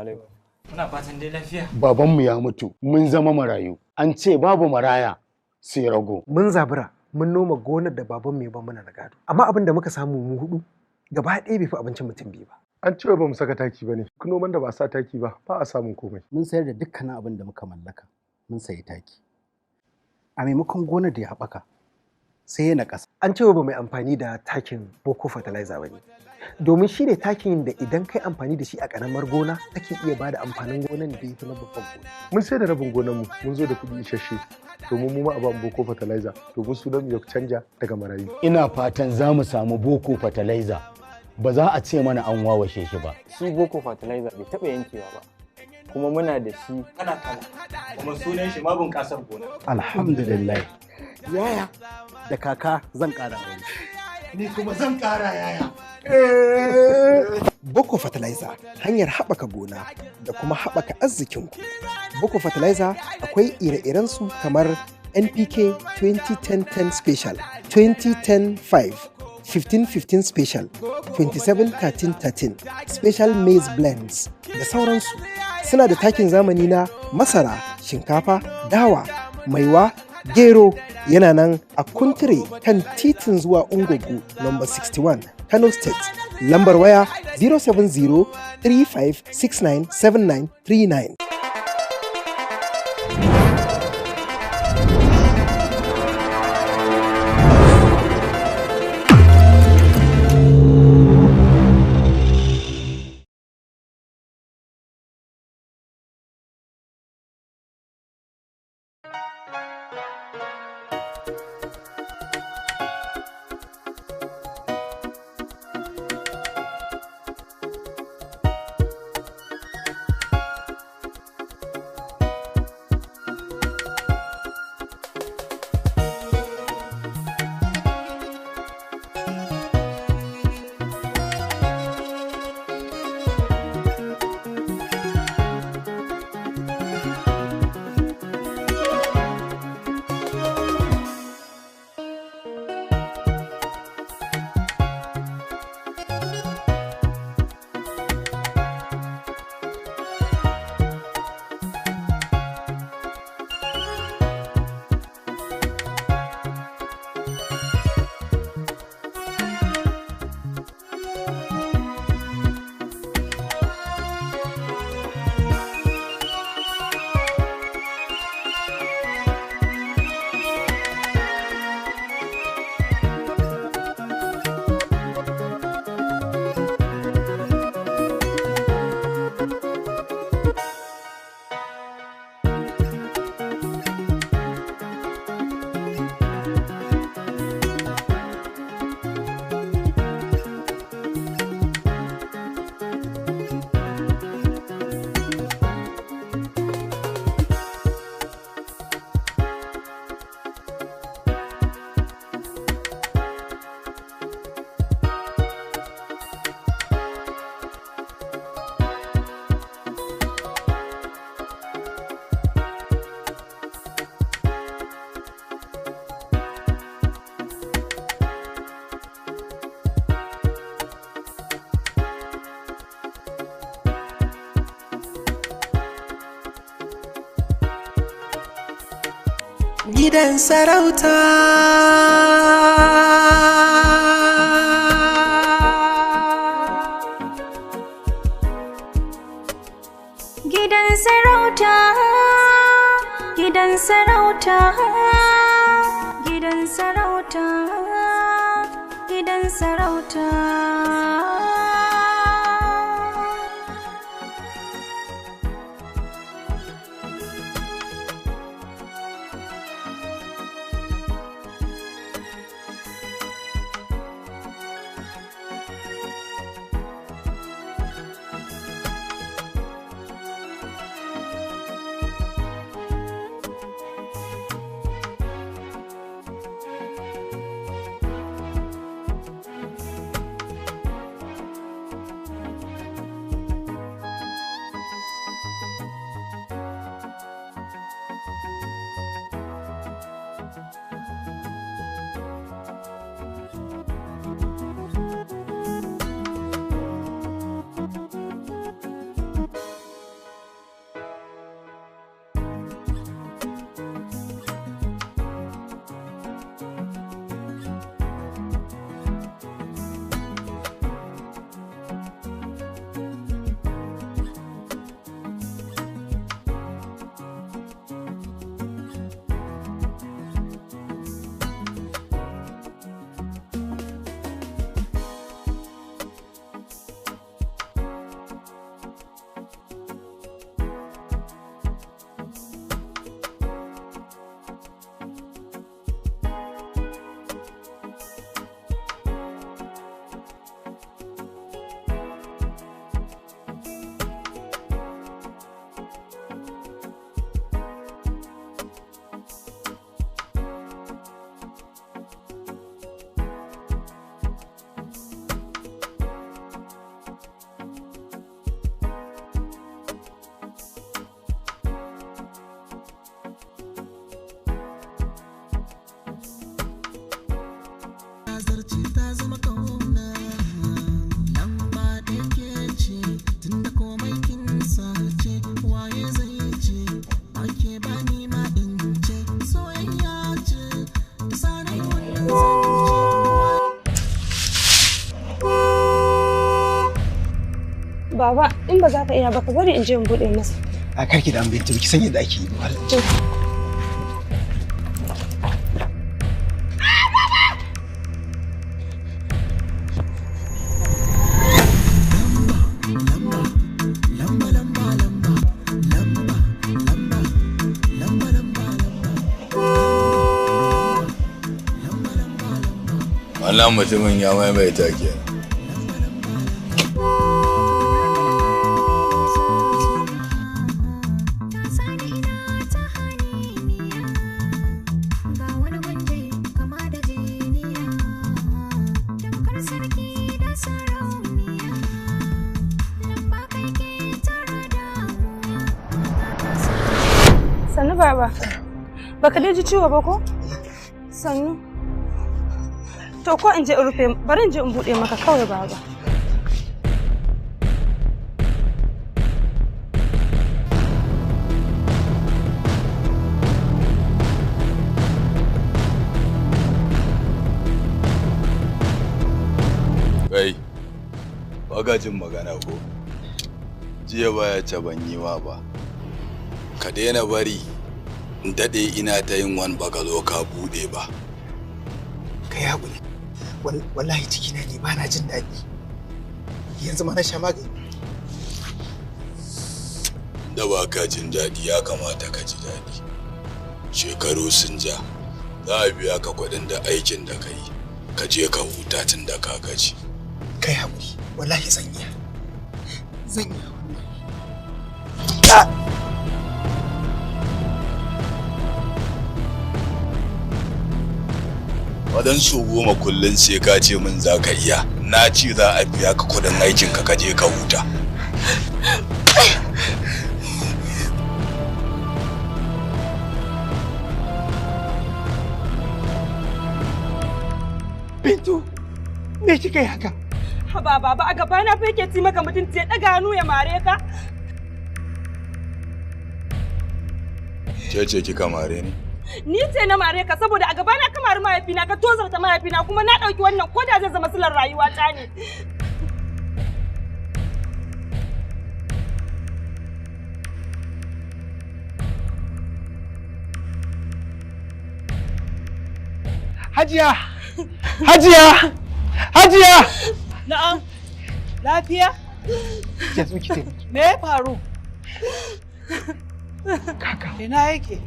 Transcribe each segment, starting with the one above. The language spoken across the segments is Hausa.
Alaikum. Muna fatan dai lafiya. Babanmu ya mutu, mun zama marayu. An ce babu maraya sai rago. Mun zabura, mun noma gonar da babanmu ya bar mana na gado. Amma abin da muka samu mu hudu gaba ɗaya bai fi abincin mutum biyu ba. An ce ba mu saka taki ba ne. Noman da ba a sa taki ba, ba a samun komai. Mun sayar da dukkanin abin da muka mallaka, mun sayi taki. A maimakon gonar da ya haɓaka, sai ya naƙasa. An ce ba mai amfani da takin Boko Fertilizer ba ne. Domin shi ne takin da idan kai amfani da shi a ƙaramar gona, take iya bada amfanin gonan da ya fi na babban gona. Mun sai da rabin gonar mu, mun zo da kuɗi isasshe domin mu ma a ba mu Boko Fertilizer domin sunan mu ya canja daga marayu. Ina fatan za mu samu Boko Fertilizer. Ba za a ce mana an wawashe shi ba. Shi Boko Fertilizer bai taɓa yankewa ba. Kuma muna da shi kala kala. Kuma sunan shi ma bunƙasar gona. Alhamdulillah. Yaya da kaka zan ƙara aure. Ni kuma zan ƙara yaya. Boko Fertilizer hanyar haɓaka gona da kuma haɓaka arzikinku. Boko Fertilizer akwai ire-irensu kamar NPK 2010-10 Special, 2010-5, 15-15 Special, 27-13-13, Special Maize Blends da sauransu. Suna da takin zamani na masara, shinkafa, dawa, maiwa, gero yana nan a Kuntire kan titin zuwa Ungogo number 61, Kano State. Lambar waya 070 3569 7939. Gidan sarauta. Gidan sarauta, gidan sarauta, gidan sarauta, gidan sarauta. ba za ka iya ba ka bari in je in buɗe masa. A karki da an Bintu, ki san yadda ake yi ba. Wannan mutumin ya maimaita kenan. Sannu baba. Baka dai ji ciwo ba ko? Sannu. To ko in je in rufe, bari in je in buɗe maka kawai baba. Kai, ba ka jin magana ko? Jiya baya ce ban yi ma ba. Ka daina bari in daɗe ina ta yin wani baka zo ka buɗe ba. Ka yi haƙuri. Wallahi cikina ne ba na jin daɗi. Yanzu ma na sha magani. Da ba ka jin daɗi ya kamata ka ji daɗi. Shekaru sun ja, za a biya ka kuɗin da aikin da ka yi. Ka je ka huta tun da ka gaji. Ka yi haƙuri, wallahi zan iya. Zan iya wallahi. Waɗansu 10 kullum sai ka ce min za ka iya. Na ce za a biya ka kuɗin aikin ka je ka huta. Bintu, me kika yi haka? Haba baba, a gaba na fa yake ci maka mutunci ya ɗaga hannu ya mare ka. Ke ce kika mare ni? Ni ce na mare ka saboda a gaba na ka mari mahaifina, ka tozarta mahaifina, kuma na ɗauki wannan ko da zai zama silar rayuwa ta ne. Hajiya! Hajiya! Hajiya! Na'am. Lafiya? Yanzu ki taimake. Me ya faru? Kaka. Ina yake?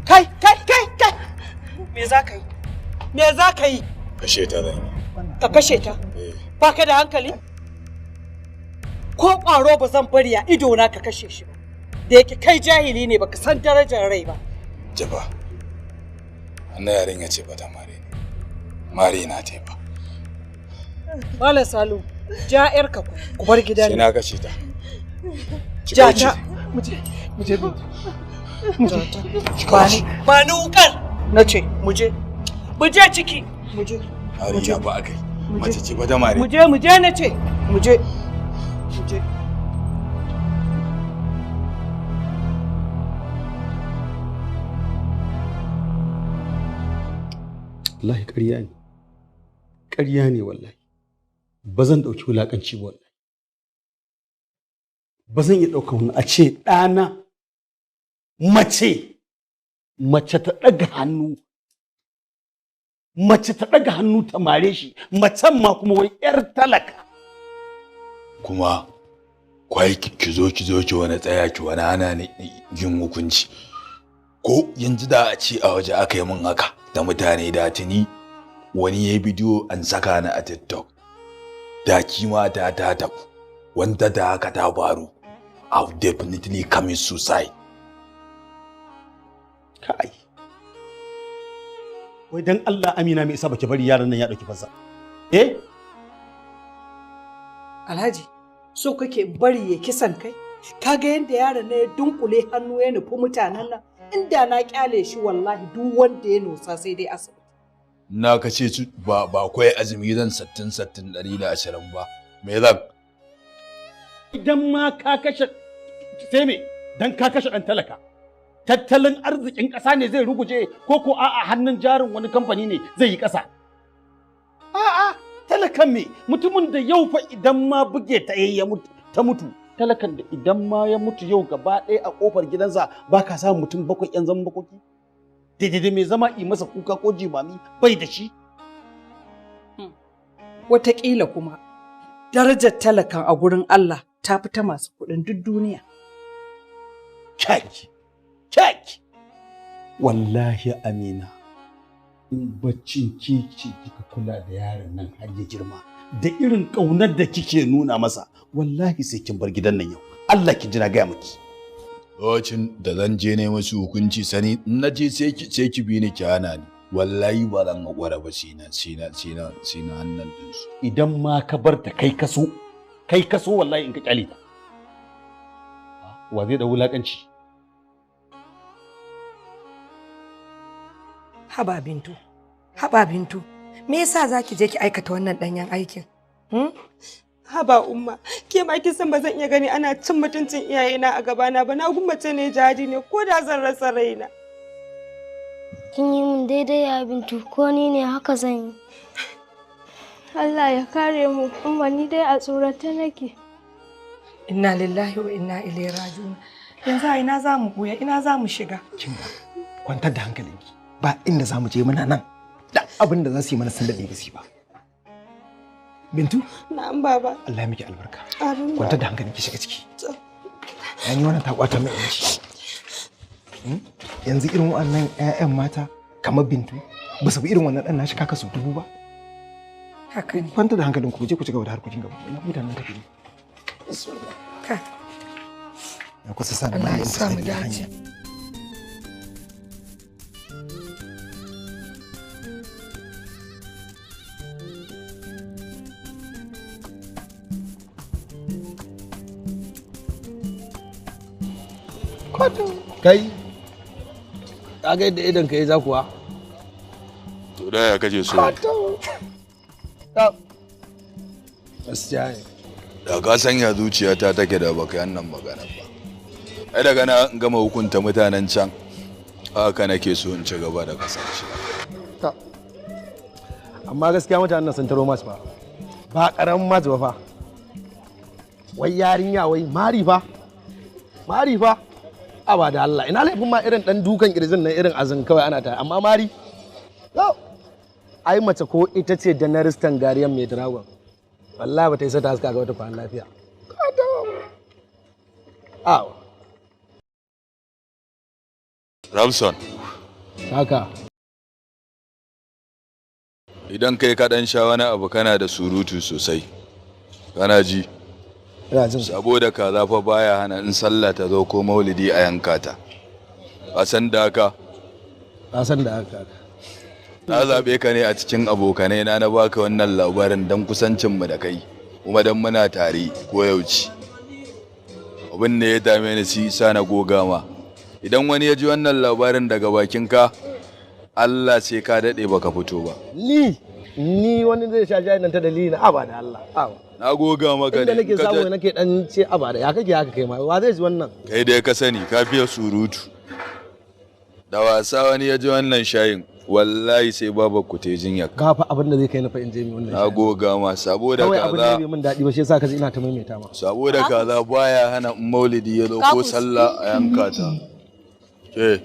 Kai, kai, kai, kai! Me za ka yi? Me za ka yi? Kashe ta zan yi. Ka kashe ta? Ba ka da hankali? Ko ƙwaro ba zan bari a idona ka kashe shi ba. Da yake kai jahili ne baka san darajar rai ba. Jaba, wannan yarinya ce ba ta mare ni. Mare na ta ba. Malam Salu, ja 'yarka ku bar gidan. Sai na kashe ta. Ja ta. Muje, muje Bintu. Ba ni wukar. Na ce, muje. Muje ciki. Muje. Mare na ba akai. Mace ce ba ta mare. Muje, muje na ce. Muje. Muje. Wallahi ƙarya ne. Ƙarya ne wallahi. Ba zan ɗauki wulaƙanci ba wallahi. Ba zan iya ɗaukar wani a ce ɗana mace mace ta ɗaga hannu mace ta ɗaga hannu ta mare shi, macen ma kuma wai 'yar talaka. Kuma kwai ki zo ki zo ki wani tsaya ki wani hana ni yin hukunci. Ko yanzu da a ce a waje aka yi min haka da mutane da tuni wani ya yi bidiyo an saka ni a TikTok. Da kima ta ta tabu wanda da haka ta faru, I'll definitely commit suicide. Kai. Wai dan Allah Amina me yasa baki bari yaron nan ya dauki fansa? Eh? Alhaji, so kake bari ya kisan kai? Kaga yadda yaron na ya dunkule hannu ya nufi mutanen nan, inda na kyale shi wallahi duk wanda ya nosa sai dai asibiti. Na kace su ba ba kwai azumi zan 60 60 120 ba. Me zan? Idan ma ka kashe sai me? Dan ka kashe dan talaka. Tattalin arzikin ƙasa ne zai ruguje ko ko a'a hannun jarin wani kamfani ne zai yi ƙasa. A'a, talaka Talakan me? Mutumin da yau fa idan ma buge ta yayi ta mutu. Talakan da idan ma ya mutu yau gaba ɗaya a kofar gidansa ba ka samun mutum 7 yan zaman makoki. Daidai mai zama yi masa kuka ko jimami bai da shi. Wataƙila kuma darajar talakan a gurin Allah ta fi ta masu kuɗin duk duniya. Kek! Kek! Wallahi Amina, in baccin kiki kika kula da yaron nan har ya girma, da irin ƙaunar da kike nuna masa, wallahi sai kin bar gidan nan yau. Allah ki jira gaya miki. Lokacin da zan je ne musu hukunci sani, in na je sai ki bi ni ki hana ni. Wallahi ba zan haƙura ba sai na hannun ɗinsu. Idan ma ka bar ta kai kaso wallahi in ka kyale ta. Wa zai da wulaƙanci? Haba Bintu, haba Bintu, me yasa zaki je ki aikata wannan ɗanyen aikin? Haba Umma, ke ma kin san ba zan iya gani ana cin mutuncin iyayena a gabana ba, na gummace ne jihadi ne ko da zan rasa raina. Kin yi min daidai ya Bintu, ko ni ne haka zan yi. Allah ya kare mu, Umma ni dai a tsorata nake. Inna lillahi wa inna ilaihi raji'un. Yanzu a ina za mu buya, ina za mu shiga? Kinga, kwantar da hankalinki. Ba inda za mu je muna nan. Da abin da za su yi mana sun daɗe ba su yi ba. Bintu? Na'am baba. Allah ya miki albarka. Amin. Kwantar da hankalinki shiga ciki. Yani wannan ta kwata mai yanci. Yanzu irin wannan ƴaƴan mata kamar Bintu ba su bi irin wannan ɗan nashi kaka su 1000 ba. Haka ne. Kwantar da hankalinku ku je ku ci gaba da harkokin gaba. Ina mutanen tafi ne. Ka. Ya kusa sa Allah ya sa mu dace. Kai, ka ga yadda idon ka ya ja kuwa? To da ya kace so. Gaskiya ne. Da ka sanya zuciyata take da baka yannan magana ba. Ai daga na gama hukunta mutanen can, haka nake so in ci gaba da kasance. Amma gaskiya mutanen nan sun taro masu ba. Ba karamin masu ba fa. Wai yarinya wai mari fa. Mari fa. Aba da Allah, ina laifin ma irin dan dukan kirjin nan irin azin kawai ana ta, amma mari. Ai mace ko ita ce da naristan gariyan mai dragon. Wallahi ba ta isa ta haska ga wata kwan lafiya. Aw. Ramson. Haka. Idan kai ka dan sha wani abu kana da surutu sosai. Kana ji? Saboda kaza fa baya hana in sallah ta zo ko maulidi a yanka ta. A san da haka? A san da haka. Na zabe ka ne a cikin abokanai na baka wannan labarin dan kusancin mu da kai, kuma dan muna tare ko yauci. Abin da ya dame ni shi sa na goga ma. Idan wani ya ji wannan labarin daga bakin ka, Allah sai ka dade baka fito ba. Ni wani zai sha jayin nan ta dalili na aba da Allah. Aba. Na goga maka ne. Inda nake samu nake dan ce aba da ya kake haka kai ma wa zai ji wannan? Kai dai ka sani ka fiye surutu. Da wasa wani ya ji wannan shayin wallahi sai baba ku te jinya. Ka fa abin da zai kai na fa in je mi wannan. Na goga ma saboda kaza. Kawai abin da bai min dadi ba shi yasa ka ji ina ta maimaita ma. Saboda kaza baya hana in maulidi ya zo ko sallah a yanka ta. Ke.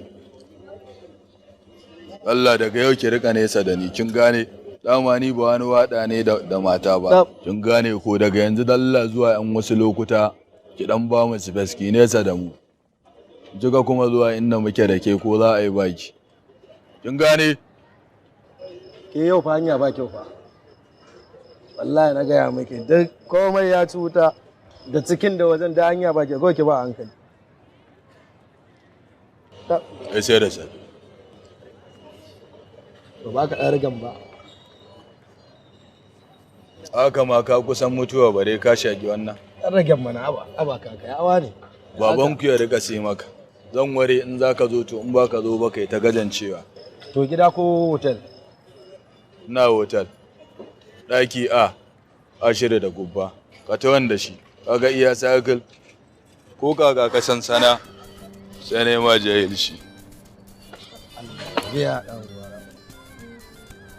Allah daga yau ki rika nesa da ni kin gane? Dama ni ba wani wada ne da mata ba. Kin gane ko daga yanzu dalla zuwa yan wasu lokuta ki dan ba mu space ki nesa da mu. Jiga kuma zuwa inda muke da ke ko za a yi baki. Kin gane? Ke yau fa hanya ba kyau fa. Wallahi na gaya miki duk komai ya ci wuta da cikin da wajen da hanya ba kyau kawai ki ba hankali. Ai sai da safe. Ba ba ka ɗan rigan ba. Haka ma ka kusan mutuwa bare ka shagi wannan. Ɗan ragen mana aba kaka yawa ne. Babanku ya rika sai maka. Zan ware in za ka zo to in ba ka zo ba kai ta gajancewa. To gida ko hotel? Ina hotel. Ɗaki A, ashira da gubba. Ka ta wanda shi. Kaga iya cycle. Ko kaka ka san sana sai ne ma jahilci. Biya ɗan ruwa.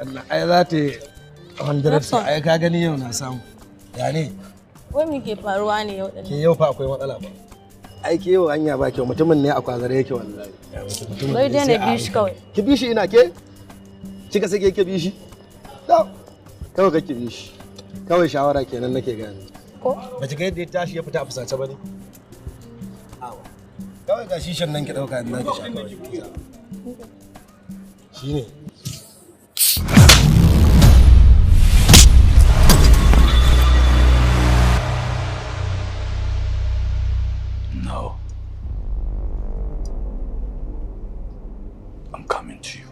Allah ai za ta 100 ai ka gani yau na samu. Ya ne? Wai me ke faruwa ne yau din? Ke yau fa akwai matsala ba. Ai ke yau hanya ba kyau, mutumin ne a kwazare yake wallahi. Bai dai na bi shi kawai. Ki bi shi ina ke? Kika sake ke bi shi? To. Kawai kake bi shi. Kawai shawara kenan nake gani. Ko? Ba ki ga yadda ya tashi ya fita a fusace ba ne? Awa. Kawai ga shishan nan ki dauka in ki sha kawai. Shine. No. I'm coming to you.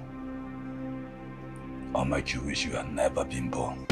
I'll make you wish you had never been born.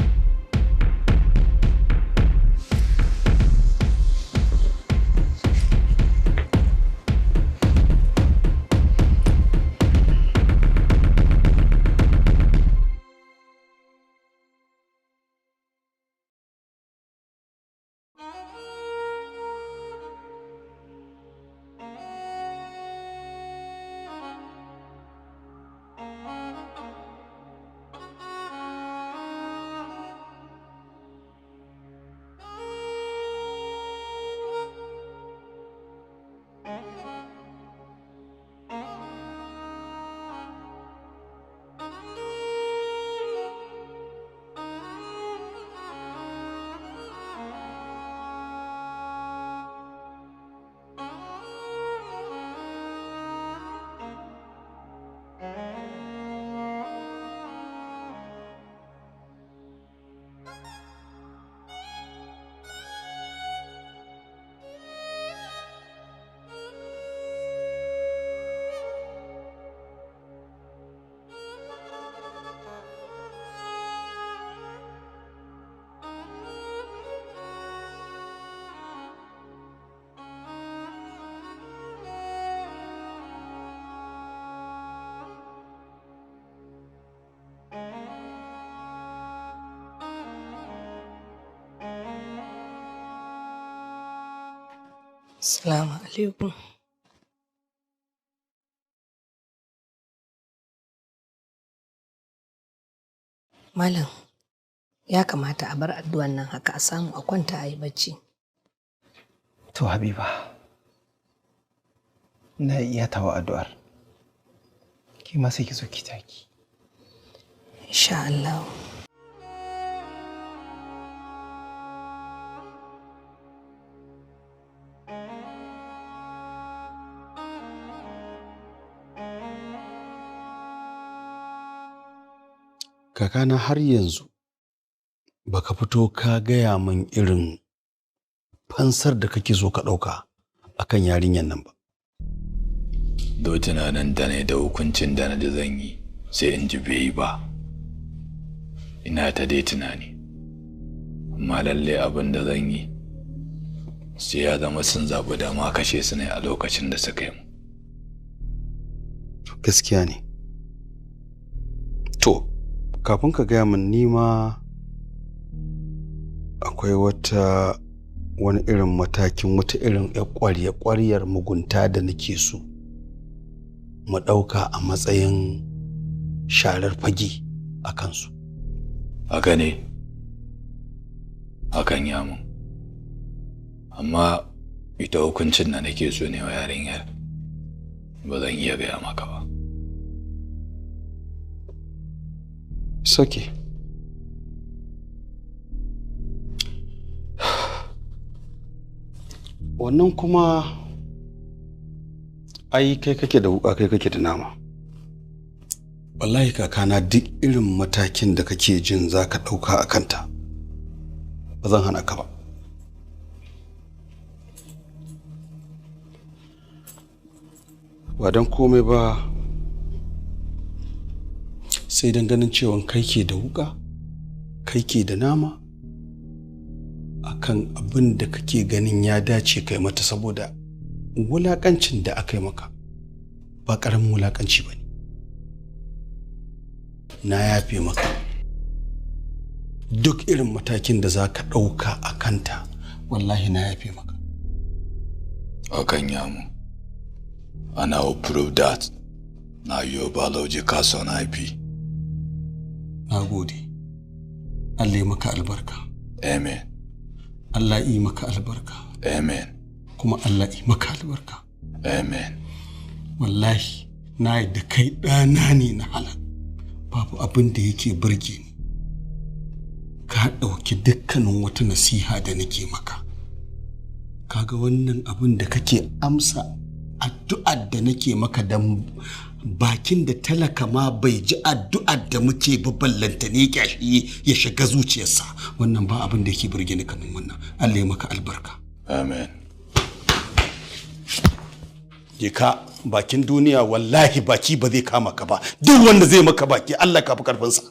Assalamu alaikum. Malam, ya kamata a bar addu'an nan haka a samu a kwanta a yi bacci. To Habiba, na iya tawa addu'ar. Ki ma sai ki zo ki taki. Insha Allah. Kakana har yanzu baka fito ka gaya min irin fansar da kake so ka ɗauka akan yarinyar nan ba. Do tunanin da ne da hukuncin da na ji zan yi sai in ji bai yi ba. Ina ta dai tunani. Amma lalle abin da zan yi sai ya zama sun zaɓi dama kashe su ne a lokacin da suka yi mu. Gaskiya ne. To, kafin ka gaya min nima akwai wata wani irin matakin wata irin ƙwarya-ƙwaryar mugunta da nake so mu ɗauka a matsayin sharar fage a kansu. Haka ne, hakan ya mun. Amma ita hukuncin da nake so ne wa yarinyar ba zan iya gaya maka ba. It's okay. Wannan kuma ai kai kake da wuka kai kake da nama. Wallahi kakana duk irin matakin da kake jin za ka ɗauka a kanta ba zan hana ka ba. Ba don komai ba sai don ganin cewa kai ke da wuka kai ke da nama akan abin da kake ganin ya dace kai mata saboda wulakancin da aka yi maka ba ƙaramin wulakanci ba ne. Na yafe maka duk irin matakin da za ka ɗauka a kanta wallahi na yafe maka. Hakan ya mun. And I will prove that na your biological son IP. Na gode. Allah ya maka albarka. Amen. Allah yi maka albarka. Amen. Kuma Allah yi maka albarka. Amen. Wallahi na yadda kai ɗana ne na halal. Babu abin da yake burge ni. Ka ɗauki dukkanin wata nasiha da nake maka. Kaga wannan abin da kake amsa addu'ar da nake maka da bakin da talaka ma bai ji addu'ar da muke ba, ballanta ne kyashi ya shiga zuciyarsa. Wannan ba abin da yake burge ni kamar wannan. Allah ya maka albarka. Amen. Je ka bakin duniya, wallahi baki ba zai kama ka ba. Duk wanda zai maka baki, Allah ka fi karfinsa.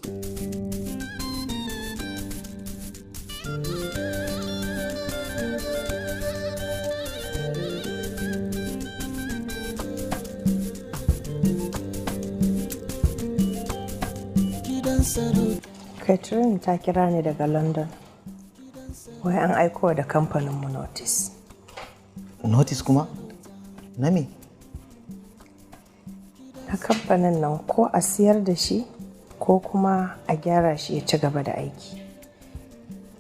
Catherine ta kira ni daga London. Wai an aiko da kamfaninmu notice. Notice kuma? Na me? Na kamfanin nan, ko a siyar da shi ko kuma a gyara shi ya ci gaba da aiki.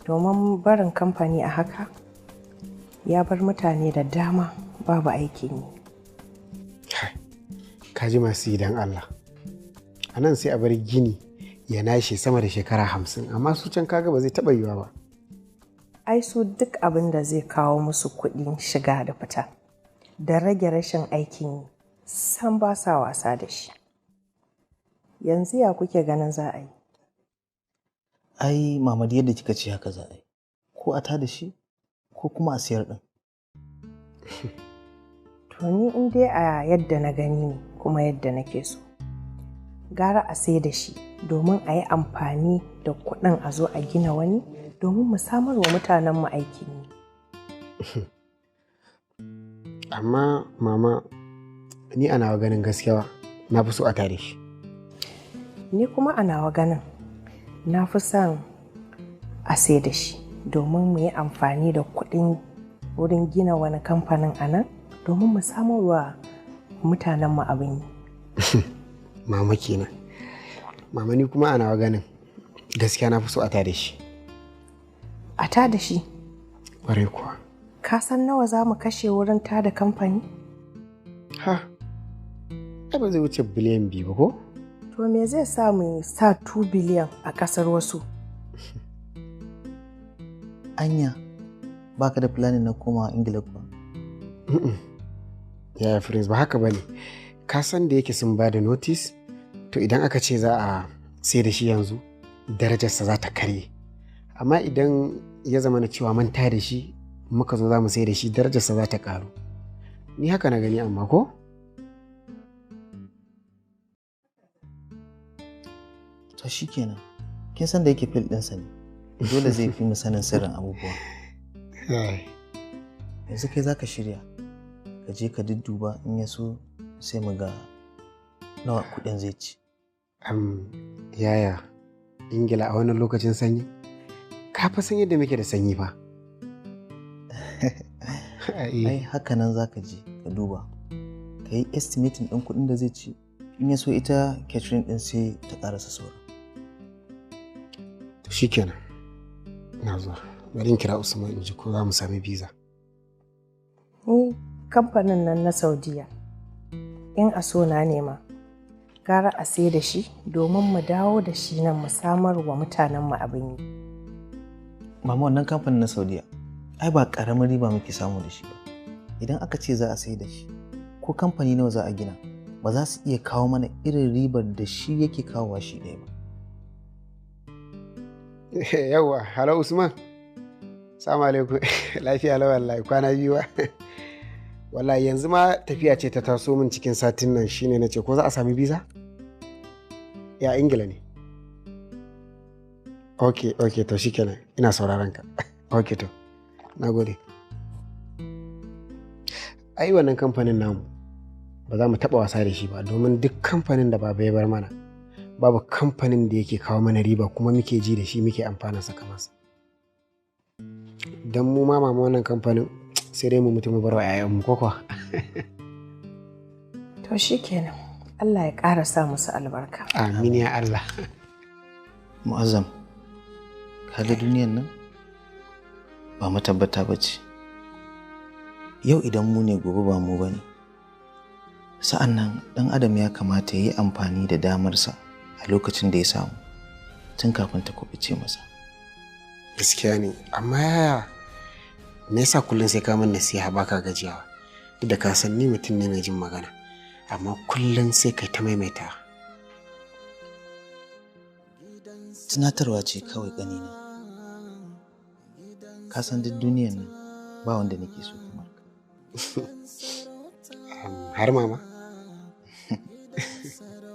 Domin barin kamfani a haka ya bar mutane da dama babu aikin yi. Ka ji masu yi don Allah. A nan sai a bar gini ya nashe sama da shekara 50, amma su can kaga ba zai taɓa yiwuwa ba. Ai su duk abin da zai kawo musu kuɗin shiga da fita da rage rashin aikin yi, san ba sa wasa da shi. Yanzu ya kuke ganin za a yi? Ai Mamad, yadda kika ce haka za a yi. Ko a tada shi ko kuma a siyar din. To ni in dai a yadda na gani ne kuma yadda nake so, gara a sai da shi domin a yi amfani da kuɗin a zo a gina wani domin mu samar wa mutanenmu aikin yi. Amma mama, ni a nawa ganin gaskiya na fi so a tare shi. Ni kuma a nawa ganin na fi son a sai da shi domin mu yi amfani da kuɗin wurin gina wani kamfanin a nan domin mu samar wa mutanenmu abin yi. Mama kenan. Mama, ni kuma a nawa ganin gaskiya na fi so a tada shi. A tada shi? Ƙwarai kuwa. Ka san nawa za mu kashe wurin tada kamfani? Ha, ai ba zai wuce 2 biliyan ba ko? To me zai sa mu sa 2 biliyan a ƙasar wasu? Anya, baka da planning na komawa Ingila kuwa? Yaya Prince, ba haka bane. Ka san da yake sun ba da notice, to idan aka ce za a sai da shi yanzu, darajarsa za ta karye. Amma idan ya zama na cewa manta da shi muka zo za mu sai da shi, darajarsa za ta karu. Ni haka na gani, amma ko? To shikenan. Kin san da yake fil ɗinsa ne. Dole zai fi mu sanin sirrin abubuwa. Yanzu kai za ka shirya, ka je ka dudduba, in ya so sai mu ga nawa kuɗin zai ci. Yaya, Ingila a wannan lokacin sanyi? Ka fa san yadda muke da sanyi fa. Ai haka nan za ka je ka duba, ka yi estimating ɗin kuɗin da zai ci, in ya so ita Catherine ɗin sai ta ƙarasa sauran. To shikenan. Ina zuwa. Bari in kira Usman in ji ko za mu sami visa. Ni kamfanin nan na Saudiya, in a so na nema, gara a sai da shi domin mu dawo da shi nan mu samar wa mutanenmu abin yi. Mama, wannan kamfanin na Saudiya, ai ba ƙaramin riba muke samu da shi ba. Idan aka ce za a sai da shi, ko kamfani nawa za a gina, ba za su iya kawo mana irin ribar da shi yake kawowa shi ɗaya ba. Yawwa, hello Usman. Salamu alaikum. Lafiya lau wallahi, kwana biyu ba. Wallahi yanzu ma tafiya ce ta taso min cikin satin nan, shine nace ko za a sami visa? Ya Ingila ne. Okay, okay, to shikenan. Ina sauraron ka. Okay to. Nagode. Ai wannan kamfanin namu ba za mu taɓa wasa da shi ba, domin duk kamfanin da baba ya bar mana, babu kamfanin da yake kawo mana riba kuma muke ji da shi muke amfana kamar sa. Don mu ma mama, wannan kamfanin sai dai mu mutu mu bar wa 'ya'yanmu ko kuwa. To shikenan. Allah ya ƙara sa musu albarka. Amin ya Allah. Mu'azzam, Kaga duniyan nan ba matabbata ba ce. Yau idan mu ne gobe ba mu ba ne. Sa'an nan ɗan adam ya kamata ya yi amfani da damarsa a lokacin da ya samu tun kafin ta kuɓuce masa. Gaskiya ne, amma yaya me yasa kullum sai ka min nasiha baka gajiyawa? Duk da ka san ni mutum ne mai jin magana, amma kullum sai kai ta maimaita. Tunatarwa ce kawai ƙanina. Ka san duk duniyan nan ba wanda nake so kamar ka. Har mama?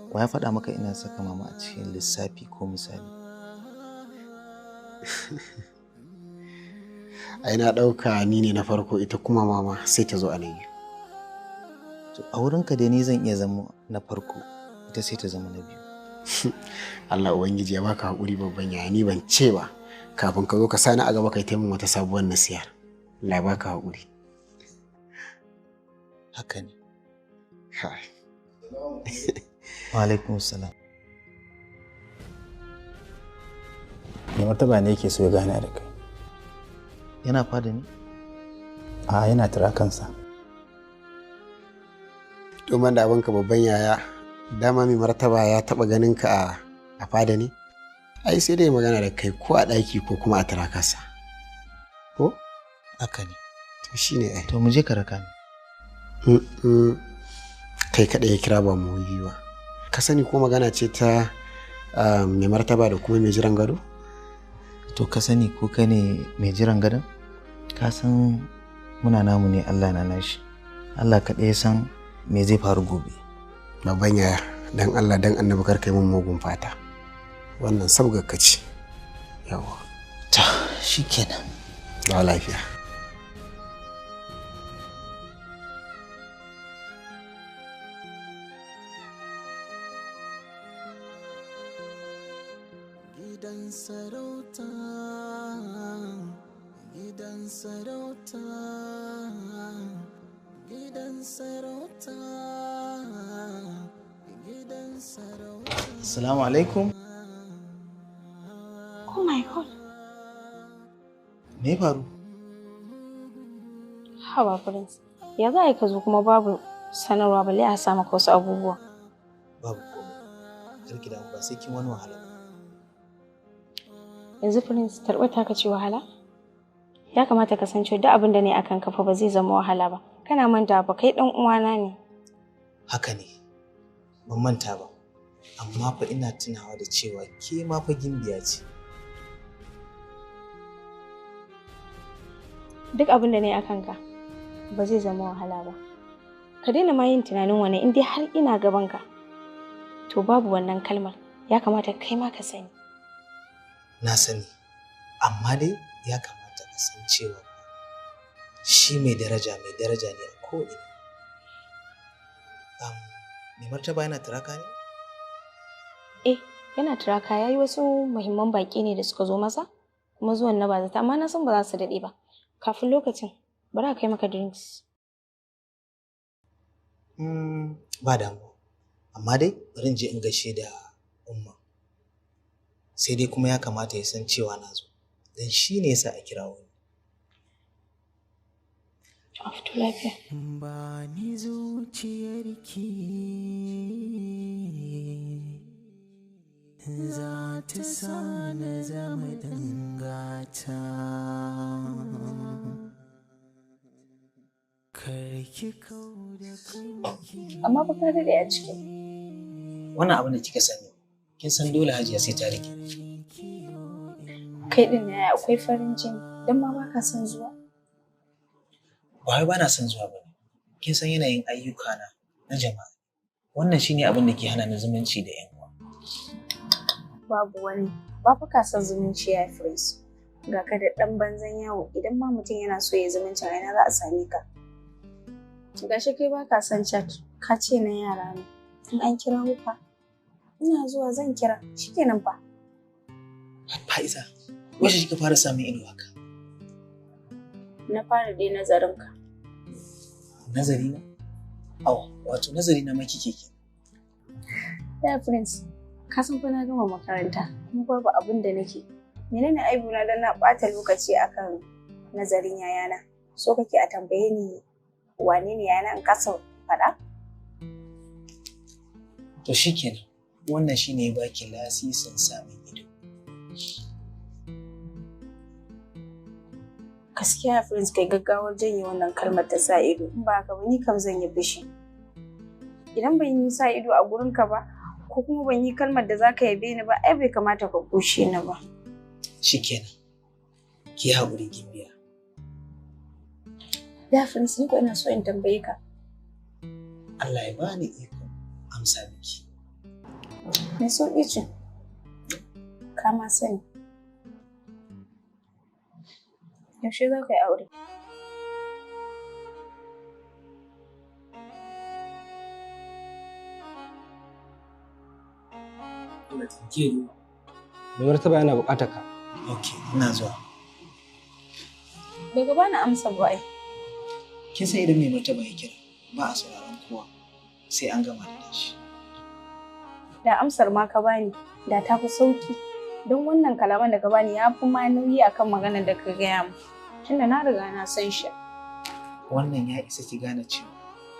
Wa ya faɗa maka ina saka mama a cikin lissafi ko misali? Ai na ɗauka ni ne na farko, ita kuma mama sai ta zo a na biyu. To a wurinka dai ni zan iya zama na farko, ita sai ta zama na biyu. Allah Ubangiji ya baka haƙuri babban yaya, ni ban ce ba. Kafin ka zo ka sani a gaba kai ta min wata sabuwar nasihar. Allah ya baka haƙuri. Haka ne. Wa alaikum salam. Mai martaba ne yake so ya gana da kai. Yana fada ne? A yana tura kansa. To man da abinka babban yaya, dama mai martaba ya taba ganin ka a fada ne? Ai sai dai magana da kai ko a ɗaki ko kuma a turakarsa. Ko? Haka ne. To shine ai. To mu je ka raka ni. Kai kaɗai ya kira ba mu biyu ba. Ka sani ko magana ce ta mai martaba da kuma mai jiran gado? To ka sani ko kai ne mai jiran gadon? Ka san muna namu ne, Allah na nashi. Allah kaɗai ya san me zai faru gobe. Babban yaya, dan Allah dan annabi kar kai mun mugun fata. Wannan sabgar ka ce. Yawa. Ta shikenan. Ba lafiya. Gidan sarauta, gidan sarauta, gidan sarauta, gidan sarauta. Assalamu alaikum. Oh my God. Me faru? Haba Prince, ya za a yi ka zo kuma babu sanarwa balle a sa maka wasu abubuwa. Babu komai. Kar ki damu, ba sai kin wani wahala ba. Yanzu Prince, tarbar taka ce wahala? Ya kamata ka san cewa duk abin da ne akan kafa ba zai zama wahala ba. Kana manta ba kai dan uwana ne. Haka ne. Ban manta ba. Amma fa ina tunawa da cewa ke ma fa gimbiya ce. Duk abin da ne akan ka ba zai zama wahala ba. Ka daina ma yin tunanin wannan in dai har ina gaban ka. To babu wannan kalmar. Ya kamata kai ma ka sani. Na sani, amma dai ya kamata a san cewa shi mai daraja ne a ko'ina. Mai martaba yana turaka ne? Eh, yana turaka, ya yi wasu muhimman baƙi ne da suka zo masa, kuma zuwan na bazata, amma na san ba za su daɗe ba. Kafin lokacin, bari a kai maka drinks. Ba damuwa, amma dai bari in je in gaishe da Umma. Sai dai kuma ya kamata ya san cewa na zo, don shi ne yasa a kirawo ni. A fito lafiya. Ba ni zuciyarki za ta sa na zama dangata. Karki kau da kanki. Amma ba ka daɗe a ciki. Wannan abin da kika sani, kin san dole Hajiya sai ta rike. Kai din yaya akwai farin jini, don ma ba ka son zuwa. Ba wai bana son zuwa ba ne. Kin san yanayin ayyukana na jama'a. Wannan shine abin da ke hana ni zumunci da 'yan uwa. Babu wani, ba fa ka son zumunci ya Prince. Ga ka da ɗan banzan yawo, idan ma mutum yana so ya zumuncin a ina za a same ka. Gashi kai ba ka son chat, ka ce na yara ne. In an kira fa, ina zuwa zan kira, shikenan fa. Fa'iza, wace kika fara samun ido haka? Na fara dai nazarin ka. Nazari na? Aw, wato nazari na ma kike ke. Ya Prince, ka san fa na gama makaranta, kuma babu abin da nake. Menene aibuna don na ɓata lokaci akan nazarin yayana? So kake a tambaye ni wane ne yayana in kasa faɗa? To shikenan, wannan shine ya baki lasisin samun ido. Gaskiya Prince, kai gaggawar janye wannan kalmar ta sa ido. In ba haka ba ni kam zan yi fushi. Idan ban yi sa ido a gurinka ba, ko kuma ban yi kalmar da zaka yabe ni ba, ai bai kamata ka kushe ni ba. Shikenan, ki haƙuri gimbiya. Ya Prince, ni ko ina so in tambaye ka. Allah ya bani ikon amsa miki. Me sauƙi ce? Ka ma sani. Yaushe za ka yi aure? Allah taimake ni. Mai martaba yana buƙatar ka. Ok, ina zuwa. Baka bani amsa ba ai. Kin san idan mai martaba ya kira, ba a sauraron kowa sai an gama da shi. Da amsar ma ka bani, da ta fi sauki. Don wannan kalaman da ka bani ya fi ma nauyi akan maganar da ka gaya mu. Tunda na riga na san shi. Wannan ya isa ki gane cewa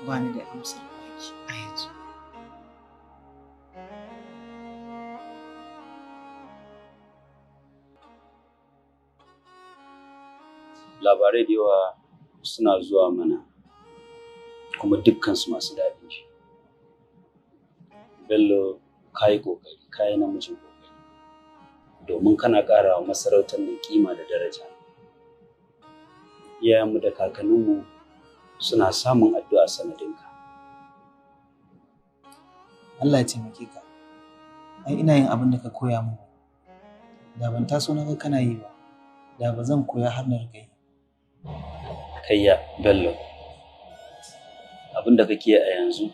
ba ni da amsar baki a yanzu. Labarai da yawa suna zuwa mana kuma dukkansu masu daɗi. Bello, ka yi ƙoƙari, ka yi namijin ƙoƙari, domin kana ƙara wa masarautar nan kima da daraja. Iyayenmu da kakanninmu suna samun addu'a sanadinka. Allah ya taimake ka. Ai ina yin abin da ka koya min. Da ban taso na ga kana yi ba, da ba zan koya har na riƙa yi. Kayya Bello, abin da kake a yanzu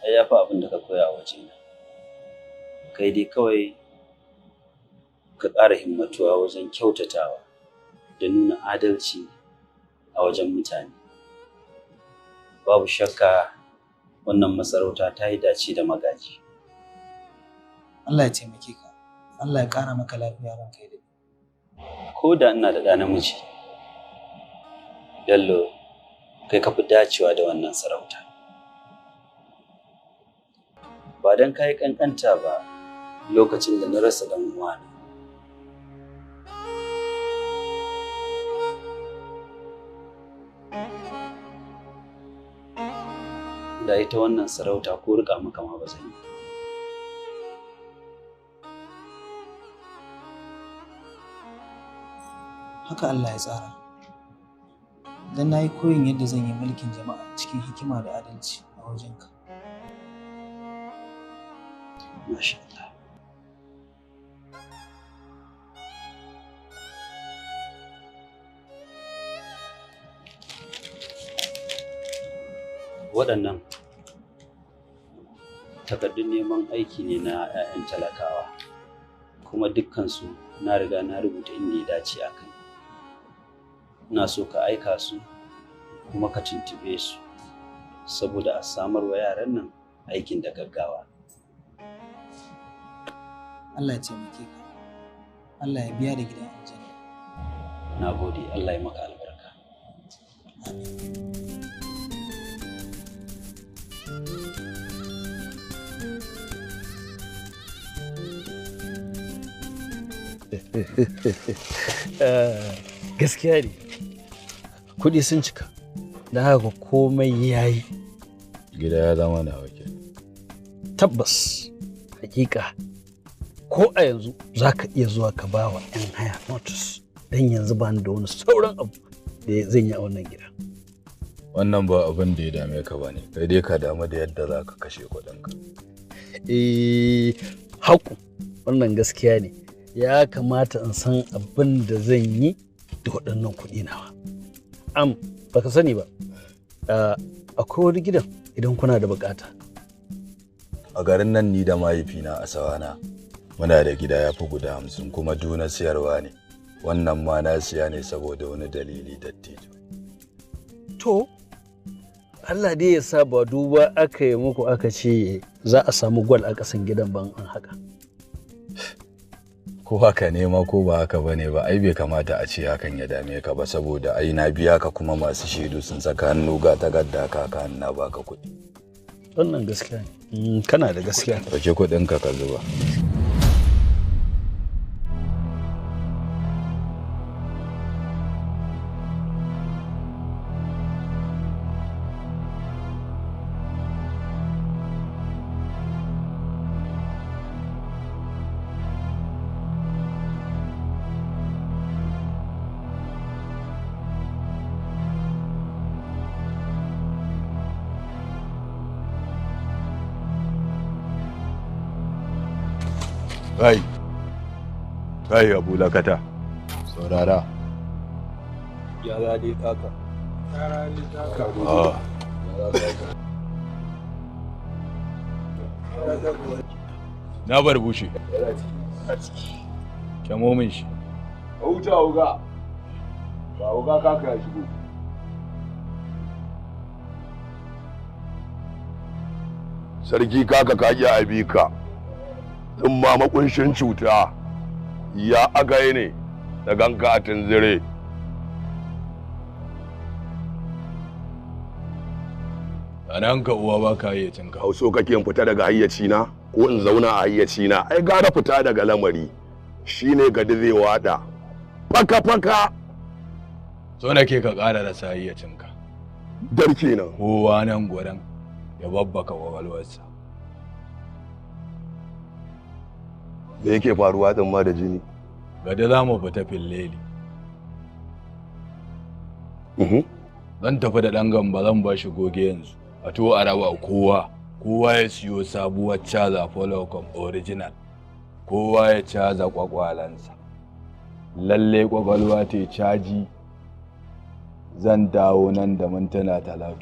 ai ya fi abin da ka koya a wajena. Kai dai kawai ka ƙara himmatuwa wajen kyautatawa da nuna adalci a wajen mutane. Babu shakka wannan masarauta ta yi dace da magaji. Allah ya taimake ka. Allah ya ƙara maka lafiya ranka ya daɗe. Ko da ina da ɗa namiji, Bello, kai ka fi dacewa da wannan sarauta. Ba don ka yi ƙanƙanta ba lokacin da na rasa ɗan uwana. Da ita wannan sarauta ko riƙa maka ma ba zan yi. Haka Allah ya tsara. Dan na yi koyin yadda zan yi mulkin jama'a cikin hikima da adalci a wajenka. Masha Allah. Waɗannan takardun neman aiki ne na 'ya'yan talakawa, kuma dukkansu na riga na rubuta inda ya dace a kai. Ina so ka aika su kuma ka tuntube su saboda a samar wa yaran nan aikin da gaggawa. Allah ya taimake ka. Allah ya biya da gidan aljanna. Na gode, Allah ya maka albarka. Gaskiya ne, kuɗi sun cika, da haka komai ya yi. Gida ya zama nawa ke. Tabbas, hakika, ko a yanzu za ka iya zuwa ka ba wa 'yan haya notice, don yanzu ba ni da wani sauran abu da zan yi a wannan gida. Wannan ba abin da ya dame ka ba ne, kai dai ka damu da yadda za ka kashe kuɗinka. Eh, haku, wannan gaskiya ne. Ya kamata in san abin da zan yi da waɗannan kuɗi nawa. Baka sani ba, akwai wani gidan idan kuna da bukata. A garin nan ni da mahaifina a Sawana muna da gida ya fi guda 50 kuma duna siyarwa ne. Wannan ma na siya ne saboda wani dalili dattijo. To, Allah dai ya sa ba duba aka yi muku aka ce za a samu gwal a ƙasan gidan ban an haka. Ko haka ne ma ko ba haka bane ba, ai bai kamata a ce hakan ya dame ka ba, saboda ai na biya ka kuma masu shaidu sun saka hannu ga takarda ka na baka kuɗi. Wannan gaskiya ne. Kana da gaskiya. Dauke kuɗin ka ka zuba. Kai, kai Abu Lakata, saurara. Yara dai kaka. Yara dai kaka. Na bar bushe. Kyamo min shi. Huta uga. Ba uga kaka ya shigo. Sarki kaka ka iya abika. In ma makunshin cuta ya agaye ne da ganka a tunzire. A nan ka uwa ba ka hayyacinka. Hauso kake in fita daga hayyacina ko in zauna a hayyacina, ai gara fita daga lamari shine gadi zai wada. Faka faka. So nake ka ƙara rasa hayyacinka. Dar kenan. Kowa nan gwaran ya babbaka kwakwalwarsa. Me yake faruwa din ma da jini? Gada za mu fita filleli. Zan tafi da ɗan gamba, zan ba shi goge yanzu. A to a raba kowa, kowa ya siyo sabuwar caza Folocom original. Kowa ya caza kwakwalansa. Lalle kwakwalwa ta caji. Zan dawo nan da mintuna 30.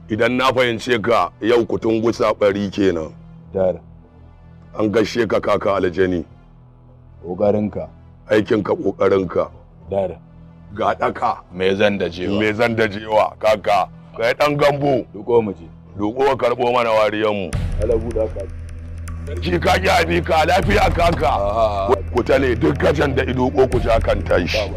Idan na fahimce ka yau kutun gusa bari kenan. Dar. An gaishe ka kaka aljani. Ƙoƙarinka. Aikinka ƙoƙarinka. Dar. Ga ɗaka. Me zan dajewa. Me zan dajewa kaka. Kai ɗan gambo. Duko mu je. Duko ka karɓo mana wariyanmu. Ala buɗa ka. Sarki ka ki abi ka lafiya kaka. Ku tale duk gajan da ido ko ku ja kan tashi.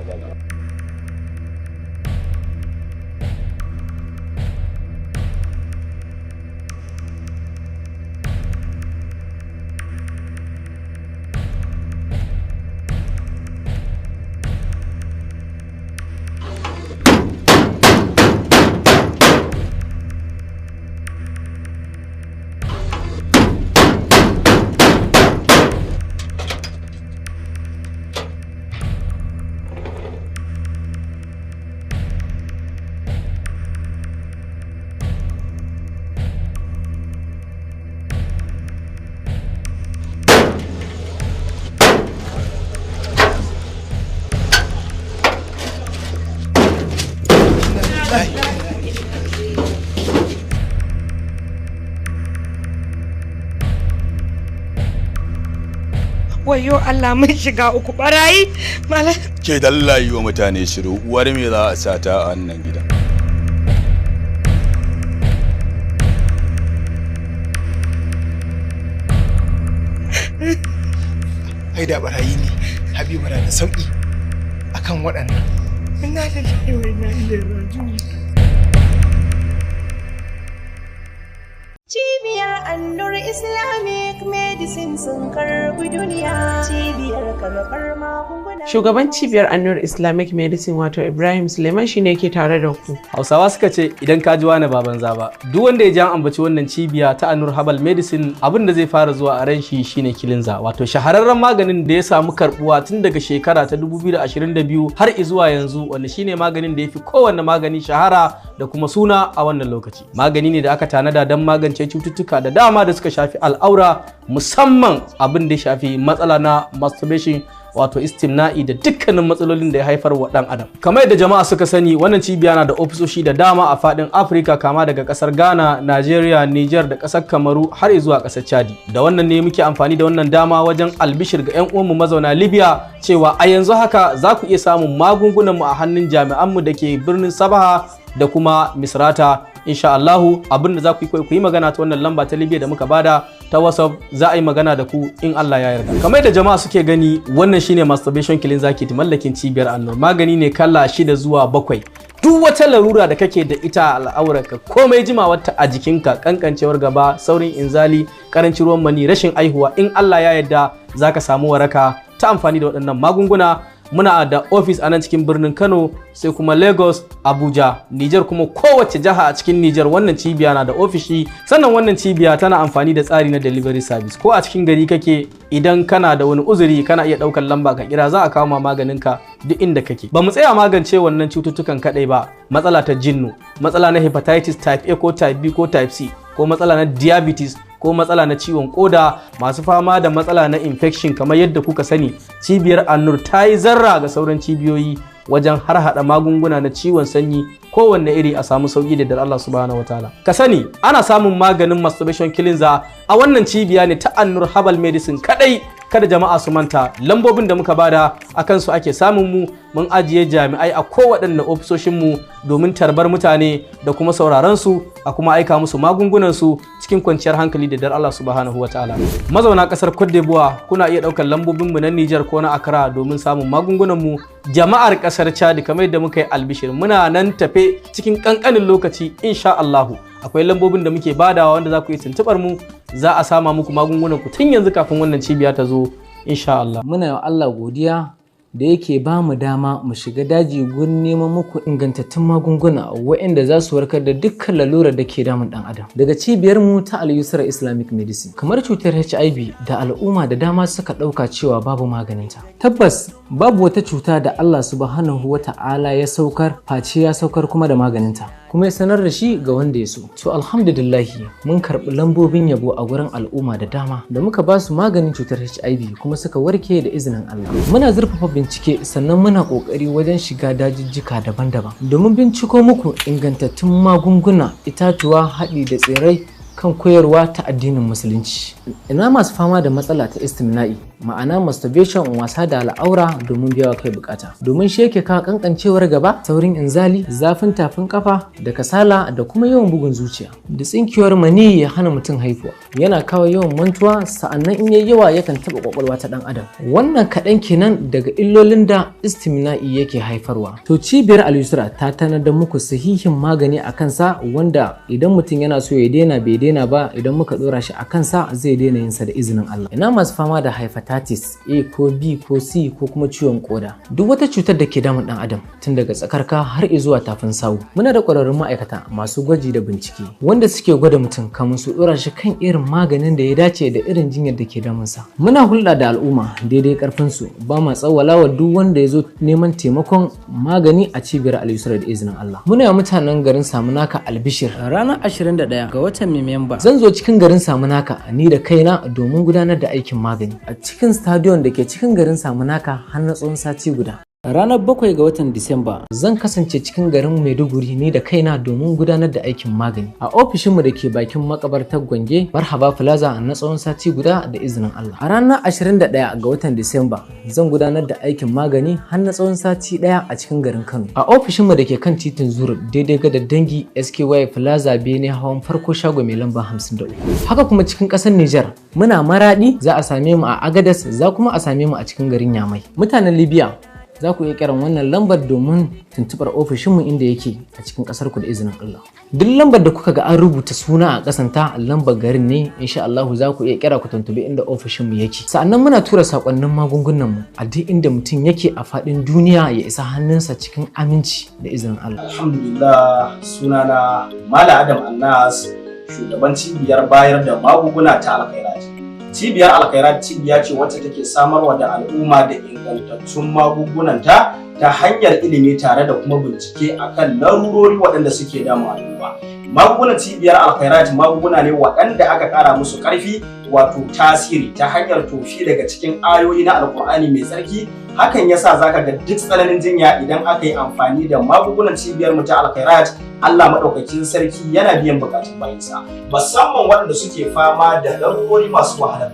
Wayo Allah, mun shiga uku barayi malam. Ke dalla yi wa mutane shiru, uwar me za a sata a wannan gidan? Ai da barayi ne Habibu na da sauki akan waɗannan. Inna lillahi wa inna ilaihi raji'un. Cibiyar Annur Islamic Medicine sun karbi duniya. Cibiyar karɓar magunguna. Shugaban cibiyar Annur Islamic Medicine wato Ibrahim Suleiman shine ke tare da ku. Hausawa suka ce idan ka ji wani ba banza ba. Duk wanda ya ji an ambaci wannan cibiya ta Annur Herbal Medicine, abin da zai fara zuwa a ran shi shine kilinza, wato shahararren maganin da ya samu karbuwa tun daga shekara ta 2022 har zuwa yanzu, wanda shine maganin da ya fi kowanne magani shahara da kuma suna a wannan lokaci. Magani ne da aka tanada don magance cututtuka da dama da suka shafi al'aura, musamman abin da ya shafi matsala na masturbation wato istimna'i da dukkanin matsalolin da ya haifar wa dan adam. Kamar yadda jama'a suka sani, wannan cibiya na da ofisoshi da dama a fadin Afirka, kama daga kasar Ghana, Nigeria, Niger da kasar Kamaru har zuwa kasar Chadi. Da wannan ne muke amfani da wannan dama wajen albishir ga 'yan uwanmu mazauna Libya cewa a yanzu haka za ku iya samun magungunan mu a hannun jami'an mu da ke birnin Sabaha da kuma Misrata. Insha Allahu, abin da za ku yi, ku yi magana ta wannan lamba ta Libya da muka bada ta WhatsApp, za a yi magana da ku in Allah ya yarda. Kamar yadda jama'a suke gani, wannan shine masturbation cleanser kit mallakin cibiyar Annur. Magani ne kala 6 zuwa 7. Duk wata larura da kake da ita a al'aurarka, komai jimawarta a jikinka, kankancewar gaba, saurin inzali, karancin ruwan mani, rashin aihuwa, in Allah ya yarda zaka samu waraka ta amfani da waɗannan magunguna. Muna da ofis a nan cikin birnin Kano, sai kuma Lagos, Abuja, Niger, kuma kowace jiha a cikin Niger wannan cibiya na da ofishi. Sannan wannan cibiya tana amfani da tsari na delivery service. Ko a cikin gari kake, idan kana da wani uzuri, kana iya ɗaukar lamba ka kira, za a kawo ma maganinka duk inda kake. Ba mu tsaya magance wannan cututtukan kadai ba: matsala ta jinnu, matsala na hepatitis type A ko type B ko type C, ko matsala na diabetes, ko matsala na ciwon koda, masu fama da matsala na infection. Kamar yadda kuka sani, cibiyar Annur ta yi zarra ga sauran cibiyoyi wajen har hada magunguna na ciwon sanyi kowanne iri, a samu sauki da Allah subhanahu wataala. Ka sani, ana samun maganin masturbation cleanser a wannan cibiya ne ta Annur Herbal Medicine kadai. Kada jama'a su manta, lambobin da muka bada a kansu ake samun mu. Mun ajiye jami'ai a kowaɗanne ofisoshin mu domin tarbar mutane da kuma sauraron su, a kuma aika musu magungunan su cikin kwanciyar hankali da dar Allah subhanahu wataala. Mazauna kasar Cote d'Ivoire, kuna iya ɗaukar lambobin mu na Niger ko na Accra domin samun magungunan mu. Jama'ar kasar Chad, kamar yadda muka yi albishir, muna nan tafe cikin kankanin lokaci insha Allahu. Akwai lambobin da muke badawa wanda za ku yi tuntubar mu, za a sama muku magungunan ku tun yanzu kafin wannan cibiya ta zo insha Allah. Muna wa Allah godiya da yake ba mu dama mu shiga daji gurin neman muku ingantattun magunguna waɗanda za su warkar da dukkan lalurar da ke damun ɗan adam. Daga cibiyar mu ta Al-Yusra Islamic Medicine, kamar cutar HIV da al'umma da dama suka ɗauka cewa babu maganinta. Tabbas babu wata cuta da Allah subhanahu wa ta'ala ya saukar face ya saukar kuma da maganinta, kuma ya sanar da shi ga wanda ya so. To alhamdulillahi, mun karɓi lambobin yabo a gurin al'umma da dama da muka ba su maganin cutar HIV kuma suka warke da izinin Allah. Muna zurfafa bincike, sannan muna ƙoƙari wajen shiga dajijjika daban-daban domin binciko muku ingantattun magunguna, itatuwa, haɗi da tsirrai kan koyarwa ta addinin Musulunci. Ina masu fama da matsala ta istimna'i, ma'ana masturbation, wasa da al'aura domin biyawa kai bukata. Domin shi yake kawo kankancewar gaba, saurin inzali, zafin tafin kafa da kasala da kuma yawan bugun zuciya. Da tsinkewar maniyyi ya hana mutum haihuwa. Yana kawo yawan mantuwa, sa'annan in yayi yawa yakan taɓa kwakwalwa ta ɗan adam. Wannan kaɗan kenan daga illolin da istimna'i yake haifarwa. To cibiyar Al-Yusra ta tanadar muku sahihin magani a kansa, wanda idan mutum yana so ya daina bai daina ba, idan muka dora shi a kansa zai daina yin sa da izinin Allah. Ina masu fama da hepatitis A ko B ko C ko kuma ciwon koda. Duk wata cutar da ke damun dan adam tun daga tsakarka har zuwa tafin sawu. Muna da ƙwararrun ma'aikata masu gwaji da bincike wanda suke gwada mutum kamun su dora shi kan irin maganin da ya dace da irin jinyar da ke damunsa. Muna hulɗa da al'umma daidai karfin su, ba ma tsawwala wa duk wanda ya zo neman taimakon magani a cibiyar Al-Yusra da izinin Allah. Muna yi mutanen garin Samunaka albishir. Ranar 21 ga watan Nuwamba zan zo cikin garin Samunaka ni da kaina domin gudanar da aikin magani a cikin stadion da ke cikin garin Samunaka har na tsawon sati guda. Ranar 7 ga watan Disamba zan kasance cikin garin Maiduguri ni da kaina domin gudanar da aikin magani a ofishinmu da ke bakin makabartar Gwange, Marhaba Plaza, na tsawon sati guda da izinin Allah. A ranar 21 ga watan Disamba zan gudanar da aikin magani har na tsawon sati daya a cikin garin Kano, a ofishinmu da ke kan titin Zuru, daidai gadar Dangi, SKY Plaza, Bene hawan farko, shago mai lamba 53. Haka kuma cikin ƙasar Nijar muna Maradi, za a same mu a Agadas, za kuma a same mu a cikin garin Yamai. Mutanen Libya, za ku iya kiran wannan lambar domin tuntubar ofishinmu inda yake a cikin ƙasar ku da izinin Allah. Duk lambar da kuka ga an rubuta suna a ƙasanta, lambar garin ne, insha Allah za ku iya kira ku tuntubi inda ofishinmu yake. Sa'annan muna tura sakonnin magungunan mu a duk inda mutum yake a faɗin duniya, ya isa hannunsa cikin aminci da izinin Allah. Alhamdulillah, sunana Malam Adam Annas, shugaban cibiyar bayar da magunguna ta Alkhairat. Cibiyar Alkhairat cibiya ce wacce take samarwa da al'umma da ingantattun magungunanta ta hanyar ilimi tare da kuma bincike akan larurori waɗanda suke damu al'umma. Magungunan cibiyar Alkhairat magunguna ne waɗanda aka ƙara musu ƙarfi, wato tasiri, ta hanyar tofi daga cikin ayoyi na Alƙur'ani mai tsarki. Hakan yasa zaka ga duk tsananin jinya, idan aka yi amfani da magungunan cibiyar mu ta Alkhairat, Allah maɗaukakin sarki yana biyan bukatun bayinsa, musamman waɗanda suke fama da larurori masu wahalar.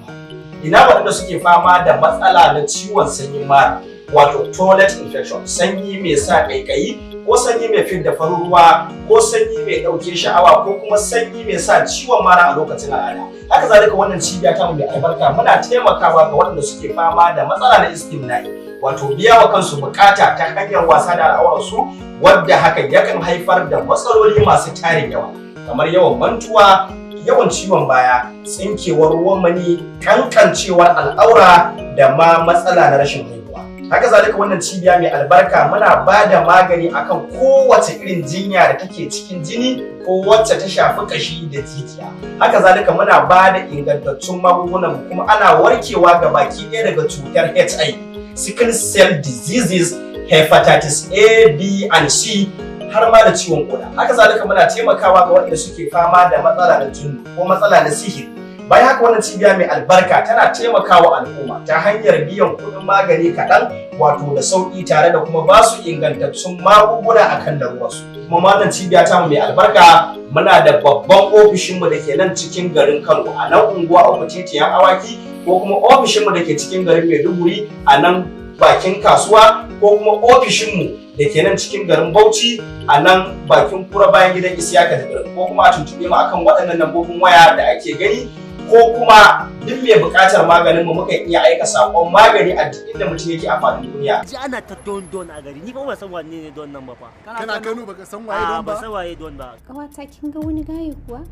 Ina waɗanda suke fama da matsala na ciwon sanyin mara, wato toilet infection, sanyi mai sa ƙaiƙayi. ko sanyi mai fidda farin ruwa, ko sanyi mai ɗauke sha'awa, ko kuma sanyi mai sa ciwon mara a lokacin al'ada. Haka zalika wannan cibiya ta mu mai albarka muna taimakawa ga waɗanda suke fama da matsala na istimna'i, wato biya wa kansu bukata ta hanyar wasa da al'aurarsu, wadda hakan yakan haifar da matsaloli masu tarin yawa kamar yawan mantuwa, yawan ciwon baya, tsinkewar ruwan mani, kankancewar al'aura da ma matsala na rashin haihuwa. Haka zalika wannan cibiya mai albarka muna ba da magani akan kowace irin jinya da take cikin jini ko wacce ta shafi kashi da jijiya. Haka zalika muna ba da ingantattun magungunan kuma ana warkewa ga baki ɗaya daga cutar HIV, sickle cell diseases, hepatitis A, B and C, har ma da ciwon koda. Haka zalika muna taimakawa ga waɗanda suke fama da matsala na jini ko matsala na sihiri. Bayan haka wannan cibiya mai albarka tana taimakawa al'umma ta hanyar biyan kuɗin magani kaɗan, wato da sauƙi, tare da kuma ba su ingantattun magunguna akan laruwarsu. Kuma wannan cibiya ta mu mai albarka muna da babban ofishinmu da ke nan cikin garin Kano a nan unguwa uku titi yan awaki, ko kuma ofishinmu da ke cikin garin Maiduguri a nan bakin kasuwa, ko kuma ofishinmu da ke nan cikin garin Bauchi a nan bakin kura bayan gidan Isiyaka Jibrin, ko kuma a tuntuɓe mu akan waɗannan lambobin waya da ake gani, ko kuma duk mai buƙatar maganin mu mukan iya aika saƙon magani a duk inda mutum yake a faɗin duniya. Ji ana ta don don a gari, ni fa ban san wanne ne don nan ba fa. Kana Kano baka san waye don ba? Ba san waye don ba. Ƙawata kin ga wani gaye kuwa?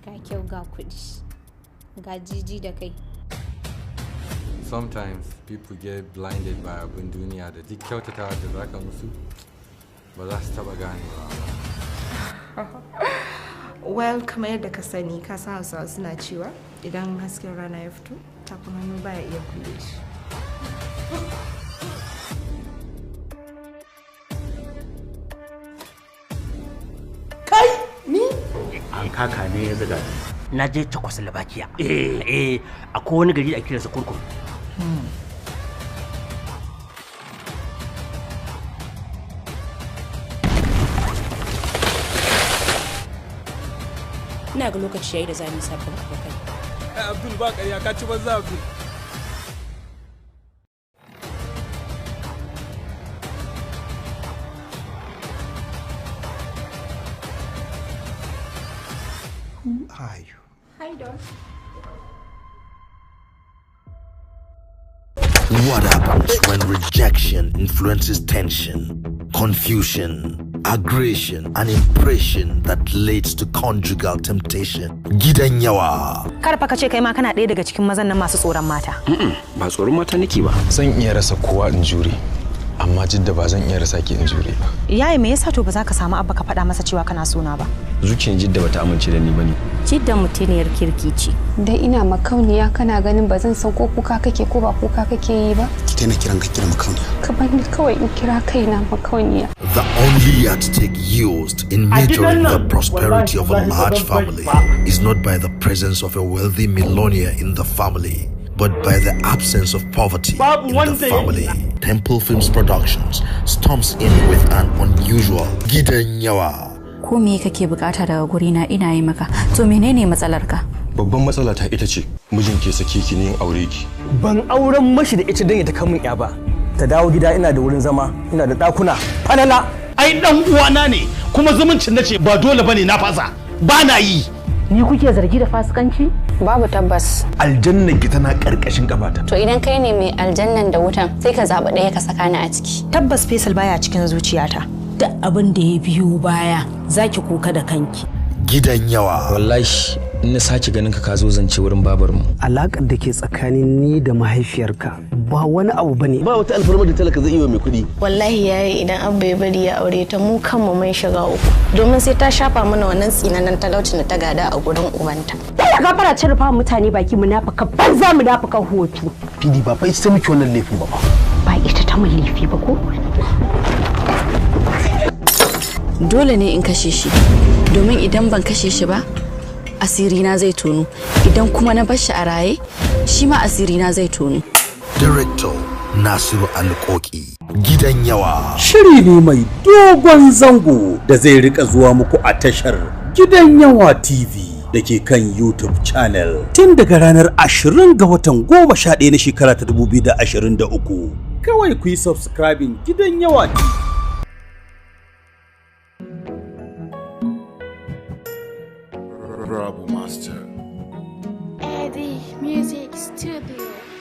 Ga kyau ga kuɗi, ga jiji da kai. Sometimes people get blinded by abin duniya da duk kyautatawa da zaka musu ba za su taba ganewa ba. Well, kamar yadda ka sani, ka san Hausawa suna cewa idan hasken rana ya fito, tafin hannu baya iya kulle shi. Kai ni? An kaka ne ya zuga. Na je Czechoslovakia. Eh, akwai wani gari da ake kiransa Kurkum. Ina ga lokaci yayi da za mu yi sabbin abokai. Ai Abdul ba ƙarya ka ci banza Abdul. Who are you? Hi Don. What happens when rejection influences tension, confusion, aggression, and impression that leads to conjugal temptation? Gidan Yawa. Kar fa ka ce kai ma kana ɗaya daga cikin mazan nan masu tsoron mata. Ba tsoron mata nake ba. Zan iya rasa kowa in jure, amma Jidda ba zan iya rasa ki in jure ba. Yaya me yasa to ba za ka samu Abba ka faɗa masa cewa kana sona ba? Zuciyar Jidda bata amince da ni bane. Jidda mutuniyar kirki ce. Dan ina makauniya kana ganin ba zan san ko kuka kake ko ba kuka kake yi ba. Ki daina kiran ka kira makauniya. Ka bar ni kawai in kira kaina makauniya. The only yardstick used in measuring the prosperity of a large family is not by the presence of a wealthy millionaire in the family, but by the absence of poverty in the family. Temple Films Productions storms in with an unusual Gidan Yawa. Ko me kake bukata daga gurina ina yi maka, to menene matsalarka? Babban matsala ta ita ce mijin ke sake ki ne in aure ki. Ban auren mashi da ita don ya ta kamun ya ba. Ta dawo gida ina da wurin zama, ina da ɗakuna falala. Ai dan uwana ne kuma zumuncin nace ba dole bane na fasa. Ba na yi. Ni kuke zargi da fasikanci? Babu tabbas. Aljannan ki tana karkashin kafata. To idan kai ne mai aljannan da wutan sai ka zaɓi ɗaya ka saka ni a ciki. Tabbas Faisal baya cikin zuciyata. Duk abin da ya biyo baya zaki kuka da kanki. Gidan Yawa. Wallahi in na sake ganin ka zo zance wurin babarmu. Alakar da ke tsakanin ni da mahaifiyarka ba wani abu bane. Ba wata alfarma da talaka zai iya mai kuɗi. Wallahi yayi idan Abba ya bari ya aure ta mu kanmu mun shiga uku. Domin sai ta shafa mana wannan tsinanan talaucin da ta gada a gurin ubanta. Ya gafara cin rufa mutane baki munafuka banza munafukan hofi. Fidi ba fa ita ta miki wannan laifin ba. Ba ita ta mun laifi ba ko? Dole ne in kashe shi, domin idan ban kashe shi ba, asirina zai tonu. Idan kuma na bar shi a raye, shi ma asirina zai tonu. Director Nasiru Alkoki. Gidan Yawa. Shiri ne mai dogon zango da zai rika zuwa muku a tashar Gidan Yawa TV da ke kan YouTube channel tun daga ranar 20 ga watan 11 na shekara ta 2023. Kawai ku yi subscribing Gidan Yawa TV. Rabu Master. Eddie Music Studio.